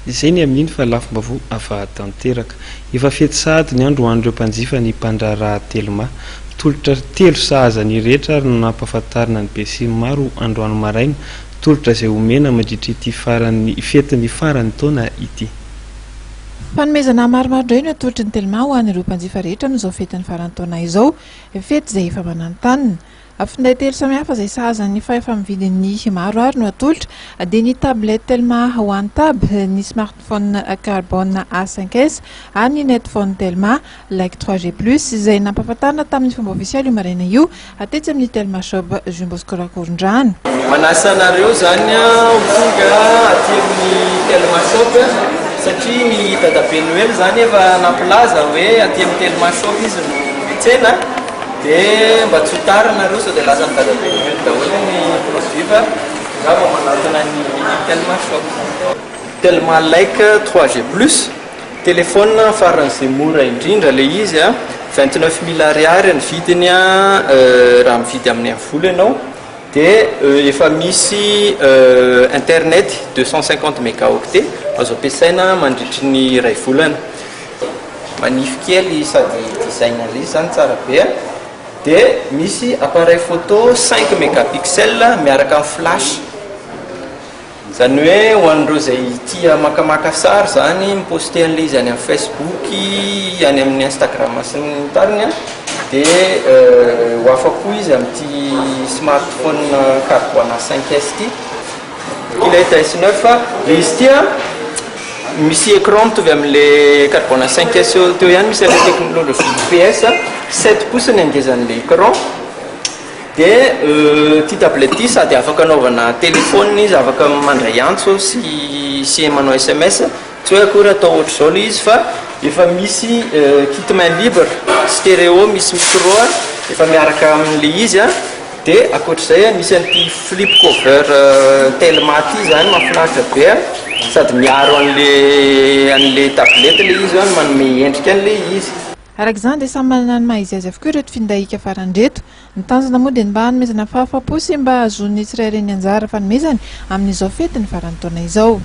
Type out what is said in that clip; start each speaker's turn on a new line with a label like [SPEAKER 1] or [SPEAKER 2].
[SPEAKER 1] Izay ny amin'iny fa lafim-baovao hafa tanteraka. Efa fety sahady ny andro ho an'ireo mpanjifa ny mpandraharaha Telma. Tolotra telo sahaza ny rehetra ary no nampahafantarina ny besinimaro androany maraina. Tolotra izay omena mandritra ity faran'ny fetin'ny faran'ny taona ity.
[SPEAKER 2] Fanomezana maromaro indray no atolotry ny Telma ho an'ireo mpanjifa rehetra amin'izao fetin'ny faran'ny taona izao. Fety izay efa mananontanona. Finday telo samihafa izay sahaza ny fahefa-mividin'ny maro ary no atolotra, dia ny tablette Telma One Tab, ny smartphone Carbon A5S ary ny netphone Telma Like 3G Plus izay nampahafantarina tamin'ny fomba ofisialy io maraina io tetsy amin'ny Telma Shop Jumbo Square Ankorondrano.
[SPEAKER 3] Manasa anareo izany ho tonga aty amin'ny Telma Shop satria ny dadabe Noely izany efa nampilaza hoe aty amin'ny Telma Shop izy no hitsena. Dia mba tsy ho tara nareo sao dia lasan'i dadabe Noely daholo ny produit fa tongava manatona ny Telma shop. Telma Like 3G plus, téléphone faran'izay mora indrindra ilay izy a, 29 000 ariary ny vidiny a raha mividy amin'ny vola ianao, dia efa misy internet 250 mégaoctets azo ampiasaina mandritry ny iray volana. Manify kely sady design an'ilay izy zany tsara be a. Dia misy appareil photo 5 mégapixel miaraka amin'ny flash. Izany hoe ho an'ireo izay tia makamaka sary zany, mi-poster an'ilay izy any amin'ny Facebook, any amin'ny Instagram sy ny tariny a, dia ho afa-po izy amin'ity smartphone Carbon A5s ity. Ilay S9, ilay izy ity a, misy écran mitovy amin'ilay Carbon A5s teo ihany, misy an'ilay technologie IPS, 7 pouces ny angezan'ilay écran. Dia ity tablette ity sady afaka anaovana téléphone izy, afaka mandray antso sy manao SMS. Tsy hoe akory atao ohatr'izao ilay izy fa efa misy kit main libre, stéréo, misy micro efa miaraka amin'ilay izy a. Dia ankoatr'izay a, misy an'ity flip cover Telma ity zany mahafinaritra be a, sady miaro an'le tablette ilay izy no manome endrika an'ilay izy.
[SPEAKER 2] Araka izany dia samy manana ny maha izy azy avokoa ireto finday hika farany ireto. Ny tanjona moa dia ny mba hanomezana fahafaham-po sy mba hahazoan'ny tsirairay ny anjara fanomezany amin'izao fetin'ny faran'ny taona izao.